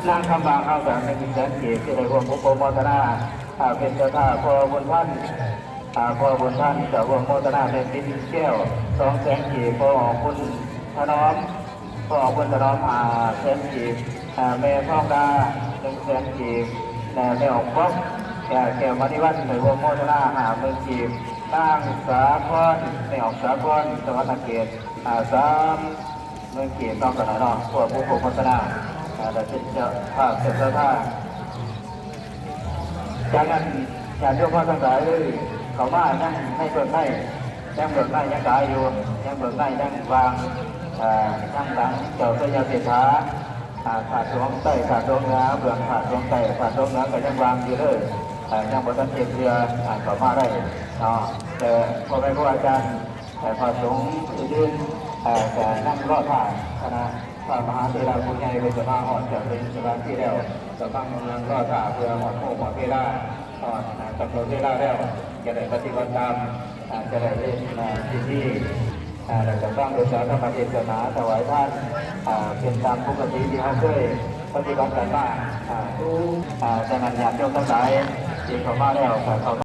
ນາງຄຳບາງເຮົາກະໜຶ່ງແສນກີບ ທີ່ໄດ້ຮ່ວມອະນຸໂມທະນາ ອ່າ ເປັນເຈົ້າພາບພໍ່ບຸນພັນ ອ່າ ພໍ່ບຸນພັນກະຮ່ວມໂມທະນາແມ່ປິ່ນແກ້ວ ສອງແສນກີບ ພໍ່ອອກບຸນຖະໜອມ ພໍ່ອອກບຸນຖະໜອມ ຫ້າແສນກີບ ອ່າ ແມ່ທອງດາ ໜຶ່ງແສນກີບ ແລະ ແມ່ອອກປັອກ ແກ້ວມະນີວັນ ໄດ້ຮ່ວມໂມທະນາ ຫ້າໝື່ນກີບ ນາງສາຄອນ ແມ່ອອກສາຄອນ ສະຫວັນນະເຂດ ອ່າ ສາມ ເມືອງເກດເນາະ ກັນເນາະ ພວກຜູ້ໂຄສະນາ ອ່າ ແລະ ເປັນເຈົ້າພາບເຈົ້າສັດທາ. ຈາກນັ້ນ ຍາດໂຍມເຮົາທັງຫຼາຍເອີຍ ເຂົ້າມາຍັງໃນເບື້ອງໃນ ຍັງເບື້ອງໃນຍັງຫຼາຍຢູ່ ຍັງເບື້ອງໃນຍັງວ່າງ ເອີ ຍັງຫຼັງເຈົ້າໄຊຍະເສດຖາ ອ່າ ພາດຫຼວງໃຕ້ ພາດຫຼວງເໜືອ ເບື້ອງພາດຫຼວງໃຕ້ ພາດຫຼວງເໜືອກໍຍັງວ່າງຢູ່ເດີ ອ່າ ຍັງບໍ່ທັນເຮັດເທື່ອ ອ່າ ເຂົ້າມາໄດ້ເນາະ ແຕ່ພໍ່ແມ່ຄູອາຈານ ແລະ ພະສົງອື່ນໆ ເອີ ກໍນັ່ງລໍຖ້າຄະນະພະມະຫາເຖລະຜູ້ໃຫຍ່ເພິ່ນຈະມາຮອດ ຈະເປັນສະຖານທີ່ແລ້ວ ກຳລັງນັ່ງລໍຖ້າເພື່ອຮອດໂມງຮອດເວລາ ຮອດກຳນົດເວລາແລ້ວ ຈະໄດ້ປະຕິບັດຕາມ ຈະໄດ້ເຮັດພິທີ ແລ້ວກໍຟັງບົດສວດທຳມະເທດສະໜາ ຖວາຍທານ ເປັນຕາມປົກກະຕິທີ່ເຮົາເຄີຍປະຕິບັດກັນມາ ທຸກ ສະນັ້ນຍາດໂຍມທັງຫຼາຍທີ່ເຂົ້າມາແລ້ວກໍເຂົ້າ